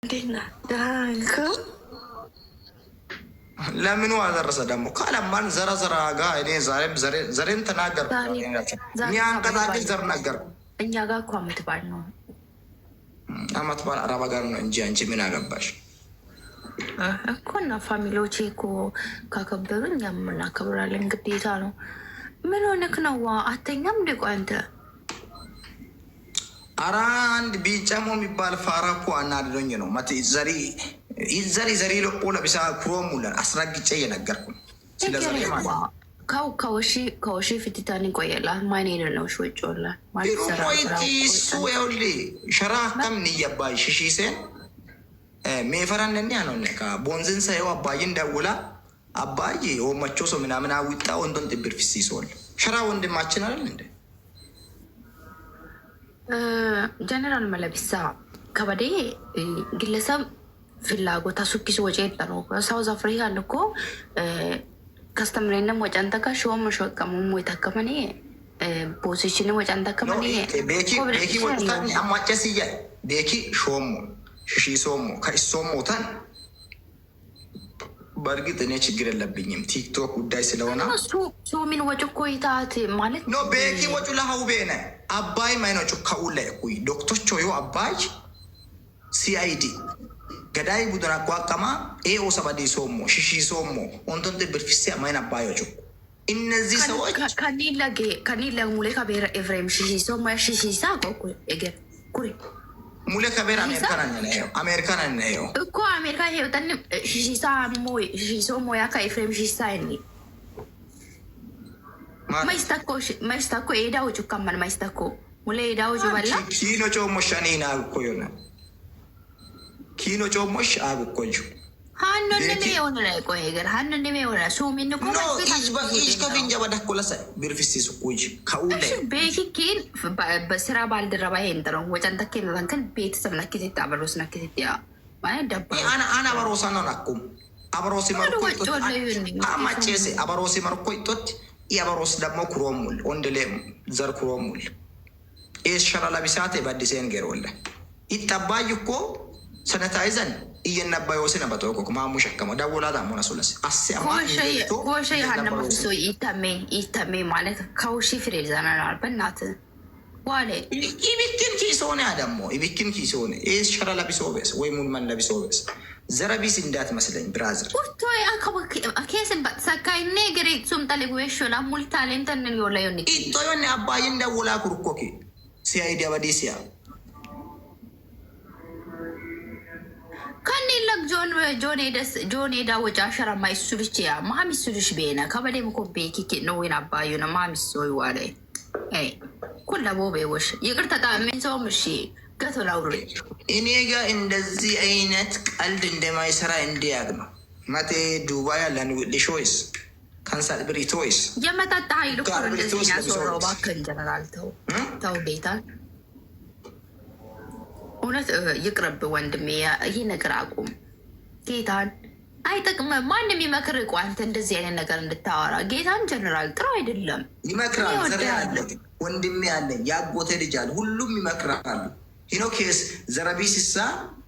እንዴት ነህ? ደህና ነህ? ለምኑ አደረሰ ደግሞ ካለማን ዘረ ጋ እኔ ዛሬም ዘሬን ተናገር የሚያንቀሳቅስ ዘር ነገር። እኛ ጋር እኮ አመት በዓል ነው። አመት በዓል አረብ ሀገር ነው እንጂ አንቺ ምን አገባሽ? እኮ እና family ዎቼ እኮ ካከበሩ እኛም እናከብራለን፣ ግዴታ ነው። ምን ሆነክ ነው? አተኛም እንደ ቆይ አንተ። አራ አንድ ቢጫሞ የሚባል ፋራ እኮ አናድዶኝ ነው። ዘሪ ዘሪ ዘሪ ለቆ ለቢሳ ኩሮሙለን አስረግጬ እየነገርኩ ስለ ዘሪ ማለት ነው። ከወሺ ፍትታን ቆየላ ማይኔን ነው ሽወጮላ። ፊሩሞይቲ ሱ ይኸውልህ ሸራ ከም ንየባይ ሽሺሴን ሜፈራነኒ አኖነ ካ ቦንዝን ሰየው አባይን ደውላ አባይ ወመቾ ሰው ምናምን አዊጣ ወንዶን ጥብር ፊሲሶል ሸራ ወንድማችን አይደል እንደ ጀነራል መለቢሳ ከበዴ ግለሰብ ፍላጎት አሱኪስ ወጪ ነው። ሳውዝ አፍሪካ እኮ ከስተምሬንም ወጫንተካ ሾም ሾቀሙም ወይታከመኔ ፖዚሽን ወጫንተከመኔ። ቤኪ ወጣን አማጨስያ ቤኪ ሾሞ ሽሺሶሞ ከኢሶሞ ታን በእርግጥ እኔ ችግር የለብኝም። ቲክቶክ ጉዳይ ስለሆነ ሶሚን ወጭ እኮ ይታት ማለት ኖ ቤኪ ወጩ ለሀው ቤነ አባይ ማይኖጩ ከኡለ እኩይ ዶክቶቾ ዮ አባይ ሲአይዲ ገዳይ ቡድን አቋቀማ ኤኦ ሰባዲ ሶሞ ሽሺ ሶሞ ኦንቶን ብርፊሴ ማይን አባዮ ጩ እነዚህ ሰዎች ከኒለ ሙሌ ከቤረ ኤፍሬም ሽሺ ሶሞ ሽሺሳ ቆኩ ኤገር ኩሪ ሙሌ ከቤር አሜሪካን ነየው እኮ አሜሪካ ሄውጠን ሽሺሳ ሽሺሶ ሞያ ከኤፍሬም ሽሺሳ ኒ ማይስታኮ ኤዳ ውጩ ከመን ማይስታኮ ሙሌ ኤዳ ውጩ በላ ኪኖ ጮሞሻኒና እኮ ዮነ ኪኖ ጮሞሽ አብኮጁ ሀኖንሜ የሆነ ላይ ቆይ ገር ሀኖንሜ የሆነ ሱሚን እኮ ኢጅ ከፊንጀ በዳኮለሰ ብርፊሲሱ ኩጅ ከኡለ ቤኪኪን በስራ ባልደረባ ይንጥረው ወጨንተኬ መበንክን ቤተሰብ ነክት አበሮስ ነክት ማለት ደባ አና አበሮሳ ነው ናኩም አበሮሲ መርኮማጨሴ አበሮሲ መርኮ ይጦት የአበሮስ ደግሞ ኩሮሙል ወንድሌ ዘር ኩሮሙል ኤስ ሸራ ለቢሳቴ በዲሴን ገሮለ ይጠባይ እኮ ሰነታይዘን እየነባዮስነ በጦቆ ማሙሽ አከመ ደውላ ዳሞነ ሱለስ አሴ ኮሸ ያነመፍሶ ኢተሜ ኢተሜ ማለት ከውሺ ፍሬ ዘናናል በእናት ዋሌ ኢቢክን ኪሶነ ደግሞ ኢቢክን ኪሶነ ኤስ ሸራ ለቢሶ ቤስ ወይ ሙልመን ለቢሶ ቤስ ዘረቢስ እንዳትመስለኝ ብራዘር። ቁርቶ ኬስን ሰካይኔ ገሬ ሱም ጠሌጉዌሾላ ሙልታሌንተንን ዮላ ዮኒ ኢጦ ዮኒ አባይን ደውላ ኩርኮኪ ሲአይዲ አበዲሲያ ከኔለግ ጆን ሄዳ ወጫ ሸራማ ይሱልች ያ ማሚሱልሽ ቤነ ከበዴም ኮ ቤኪ ነው ወይን አባዩ ነው ማሚሶ ይዋለ ኩላ ቦቤ ወሽ ይቅርታ ጣሜን ሰውም እሺ ገቶ ላውሪ እኔ ጋ እንደዚህ አይነት ቀልድ እንደማይሰራ እንዲያግ ነው መቴ ዱባይ ያለን ሾይስ ከንሳል ብሪቶይስ የመጠጥ ኃይል እኮ እንደዚህ ያስወራው። እባክህን ጀነራል ተው ተው ጌታ እውነት ይቅርብ ወንድሜ፣ ይህ ነገር አቁም። ጌታን አይጠቅምም። ማንም ይመክር እኮ አንተ እንደዚህ አይነት ነገር እንድታወራ ጌታን ጀነራል ጥሩ አይደለም። ይመክራል። ዘር አለ፣ ወንድሜ አለ፣ ያጎቴ ልጅ አለ፣ ሁሉም ይመክራሉ። ሂኖ ኬስ ዘረቢስሳ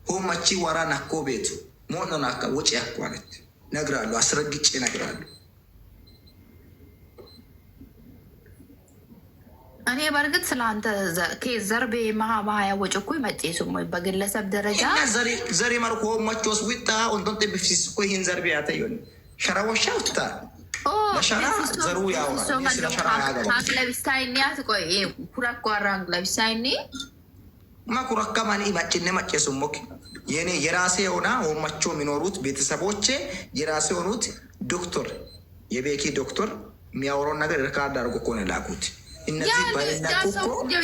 ሆመቺ ወራ ናኮ ቤቱ ሞኖ ናካ ወጪ ያኳለት ነግራሉ፣ አስረግጬ ነግራሉ። እኔ በእርግጥ ስለ አንተ ዘርቤ መሀ ያወጭ እኮ መጤ ሱሞ በግለሰብ ደረጃ ዘሪ መርኮ መቾስ ዊጣ ኦንቶን ጥብፍሲስ እኮ ይህን ዘርቤ ያተዮን ሸራወሻ ውታ ለሸራ ዘሩ ያውራ ስለ ሸራ ያገባ ኩራኳራንግለቢሳይኒ ማኩራካማን ማጭነ ማጨሱሞክ የኔ የራሴ የሆና ሆማቸው የሚኖሩት ቤተሰቦቼ የራሴ የሆኑት ዶክተር የቤኪ ዶክተር የሚያወራውን ነገር ሪካርድ አድርጎ እኮ ነው የላኩት።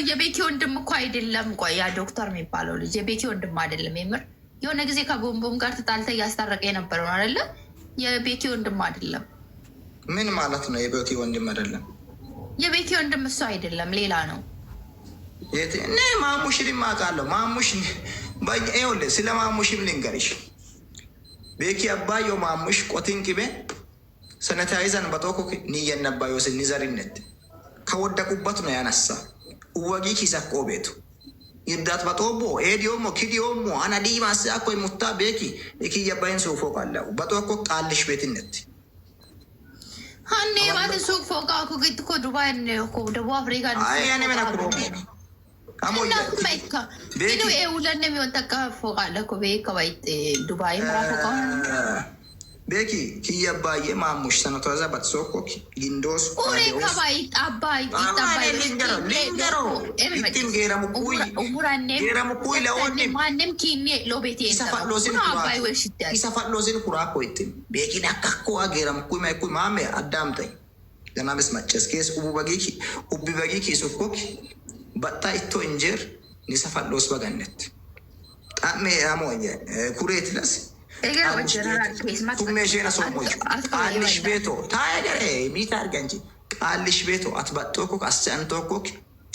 የቤኪ ወንድም እኮ አይደለም። ቆይ ያ ዶክተር የሚባለው ልጅ የቤኪ ወንድም አይደለም። የምር የሆነ ጊዜ ከቦምቦም ጋር ተጣልተ እያስታረቀ የነበረው ነው አይደለ? የቤኪ ወንድም አይደለም። ምን ማለት ነው? የቤኪ ወንድም አይደለም። የቤኪ ወንድም እሱ አይደለም፣ ሌላ ነው። እኔ ማሙሽን አውቃለሁ። ማሙሽ ይኸውልህ፣ ስለ ማሙሽም ልንገርሽ። ቤኪ አባዮ ማሙሽ ቆቲን ቅቤ ሰነታይዘን በጦኮ ንየነባዮስ ንዘሪነት ከወደቁበት ነው ያነሳ። እወጊ ኪሰቆ ቤቱ ይርዳት በጦቦ ኤዲዮሞ ኪዲዮሞ አናዲ ማስያኮ ሙታ ቤኪ እኪየባይን ሱፎ ቃለው በጦኮ ቃልሽ ቤትነት ሀኔ ማለት ሱቅ ፎቃ እኮ ግጥ እኮ ዱባይ እኮ ደቡብ አፍሪካ ያኔ መና ኩሮ ቤኪ kiyya baay'ee maamush sana toza batsooko gindoos ittiin geeramu kuy lawoonni isa fadhoosin kuraakko ittiin beekin akka akkoo geeramu kuy maekuy maame addaamtay ganamis macces kees ubu bagii ubbi bagii kiisukkoki baxxa itto injeer nisa fadhoos bagannet xamme amoo kureetilas ቱሜሽን ሶሞች ቃልሽ ቤቶ ታገረ ሚት አርገ እንጂ ቃልሽ ቤቶ አትበጦኮክ አስጨንቶኮክ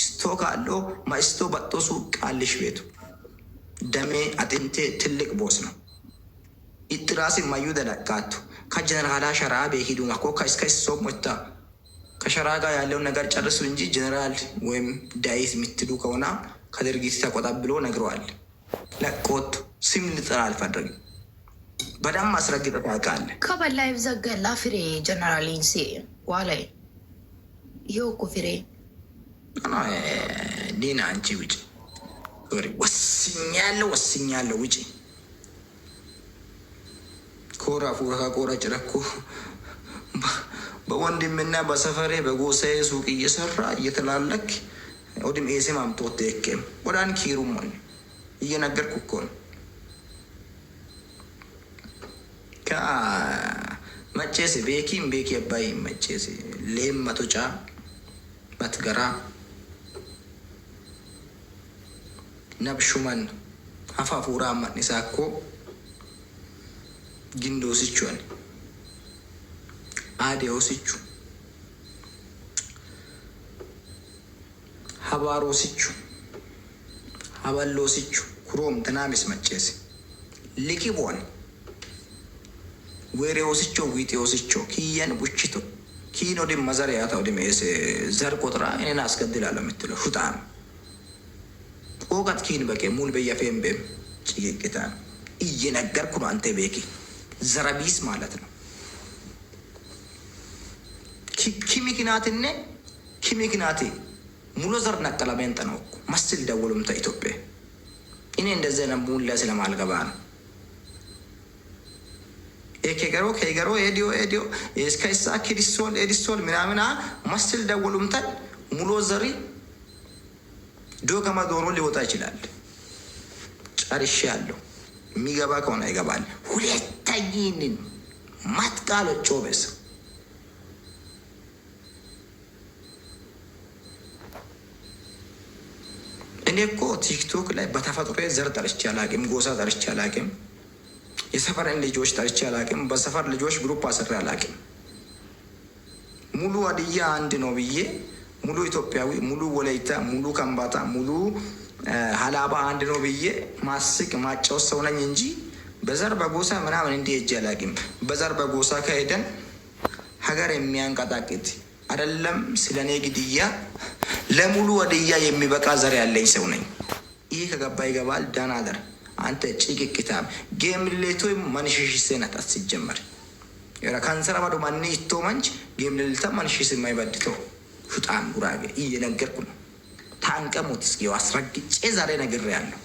ስቶ ካሎ ማስቶ በጦሱ ቃልሽ ቤቶ ደሜ አጥንቴ ትልቅ ቦስ ነው። ኢጥራሲ ማዩ ደለቃቱ ከጀነራላ ሸራ ቤሂዱ ማኮ ከእስከ ሶሞታ ከሸራ ጋር ያለውን ነገር ጨርሱ እንጂ ጀነራል ወይም ዳይት የምትሉ ከሆነ ከድርጊት ተቆጠብ ብሎ ነግረዋል። ለቆት ስም ልጠራ አልፈለግም። በደንብ አስረግጠህ ታውቃለህ። ከበላይ ዘገላ ፍሬ ጀነራል ኢንሴ ዋላይ ይኸው እኮ ፍሬ ዲና፣ አንቺ ውጭ። ሶሪ፣ ወስኛለሁ፣ ወስኛለሁ፣ ውጭ። ኮራ ፉራ ኮራ ጭረኮ በወንድምና በሰፈሬ በጎሳዬ ሱቅ እየሰራ እየተላለክ ወድም ኤሴ ማምጦት ቴኬም ወዳን ኪሩም እየነገርኩ እኮ ነው። መቼስ ቤኪን ቤኪ አባይ መቼስ ሌመቶ ጫ መትገራ ነብሹመን አፋፉራ መኒሳኮ ጊንዶሲቹን አዴዎሲቹ ሀባሮሲቹ ሀበሎሲቹ ኩሮም ትናሚስ መቼስ ሊቂቦን ወሬዎስቾ ዊጤዎስቾ ኪየን ቡችቶ ኪን ወዲም መዘር ያታ ወዲም ዘር ቆጥራ እኔን አስገድላለሁ የምትለው ሹጣም ቆቀት ኪን በቄ ሙል በየፌም ቤም ጭቅቅታ እየነገርኩ ነው። አንተ ቤኪ ዘረቢስ ማለት ነው። ኪሚክናትኔ ኪሚክናቴ ሙሎ ዘር ነቀለሜንጠ ነው እኮ መስል ደውሉምተ ኢትዮጵያ እኔ እንደዚህ ሙላ ስለማልገባ ነው። ኤኬገሮ ኬገሮ ኤዲዮ ኤዲዮ እስከ ኢሳ ኪዲሶል ኤዲሶል ምናምና መስል ደውሉምተን ሙሎ ዘሪ ዶገማ ዶሮ ሊወጣ ይችላል። ጨርሼ ያለው የሚገባ ከሆነ ይገባል። ሁለተኝንን ማትቃለ ጮበስ እኔ እኮ ቲክቶክ ላይ በተፈጥሮ ዘር ጠርቼ አላቅም፣ ጎሳ ጠርቼ አላቅም፣ የሰፈርን ልጆች ጠርቼ አላቅም፣ በሰፈር ልጆች group አስሬ አላቅም። ሙሉ ሀዲያ አንድ ነው ብዬ ሙሉ ኢትዮጵያዊ፣ ሙሉ ወላይታ፣ ሙሉ ከምባታ፣ ሙሉ ሀላባ አንድ ነው ብዬ ማስቅ ማጫወት ሰው ነኝ እንጂ በዘር በጎሳ ምናምን እንዲህ ሄጄ አላቅም። በዘር በጎሳ ከሄደን ሀገር የሚያንቀጣቅጥ አይደለም። ስለ እኔ ግድያ ለሙሉ ወድያ የሚበቃ ዘር ያለኝ ሰው ነኝ። ይህ ከገባ ይገባል። ደህና ደር አንተ ጭቅቅታም ጌምሌቶ መንሽሽሴናት አስጀመር ካንሰራ ባዶ ማን ይቶ መንች ጌምሌልታ መንሽሽ የማይበድቶ ሹጣም ጉራጌ እየነገርኩ ነው። ታንቀሙት እስኪ አስረግጬ ዛሬ ነግሬያለሁ።